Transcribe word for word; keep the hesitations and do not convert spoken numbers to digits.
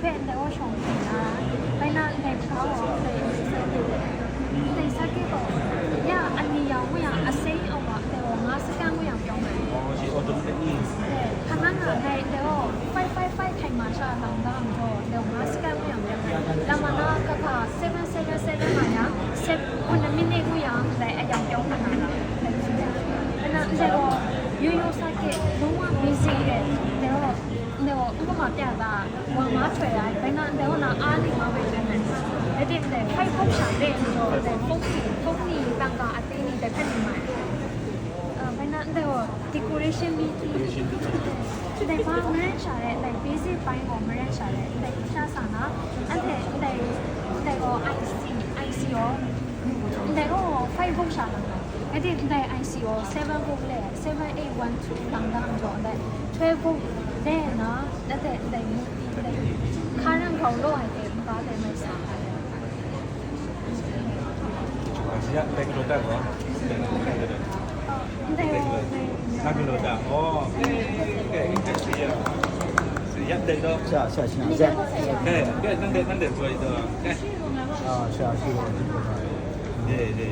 ဖဲ အန်တီအိုရှောင်နေတာ ဖဲ န န်တီအို က န်တီအို အစိမ်း အစိမ်း အစိမ်း အစိမ်း အစိမ်း အစိမ်း ပြောင်းတယ်။ အော် she automatic ခဏခဏ န်တီအို five five five ထိုင်မှာ ရှာလောင်တာတော့ ဒီမှာ စကတ်ဝင်အောင် ပြောင်းတယ်။ လမ်းမှာတော့ ကဖာ seven seven seven မှာ ရ 7ခုနစ်မိနစ်ကိုရအောင် အရောင်ပြောင်းခဏလာတယ်။ အဲ့ဒါ န်တီအို ရိုးရိုးစကတ် လုံးဝ basic ရဲ့ န်တီအို န်တီအို ဥပမာပြတာ ဝါငါးထွယ်တိုင်း ဘယ်နဲ့ န်တီအို နာ အားနေမှာပဲ ပြောမယ်။ အဲ့ဒီ န်တီအို five ပုတ်ချာတဲ့ န်တီအို ဖုန်းကြီး ဖုန်းကြီး တန်ခါအသေးကြီး တစ်ခက်နေမှာ။ အဲ ဘယ်နဲ့ န်တီအို decoration မီး decoration မီး န်တီအို မရန်ရှာတဲ့ like basic ပိုင်းကို မရန်ရှာတဲ့ န်တီအို ရှာစာနာ အဲ့ဒီ န်တီအို န်တီအို IC IC ရော န်တီအို five ပုတ်ချာလာတယ်။ အဲ့ဒီ န်တီအို IC ရော seven ပုတ်လဲ seven eight one two လောင်တာကြောင့် အဲ့ဒီ twelve ပုတ်လဲနော် အဲ့ဒီ န်တီအို ခါရန်ခေါ်လို့ အဲ့ဒီ ဘာလဲမစား ဆရာ ဘယ်ကလိုတက်ကော န်တီအို ငါကလိုတက် อ๋อ ကဲ ကဲ ဆရာ ဆရာ တက်တော့ ဆရာဆရာဆရာဆရာ ကဲ ကဲ နန်းတဲ့ နန်းတဲ့ ဆိုတော့ ကဲ အာဆရာရှိတော့ ဒီဒီ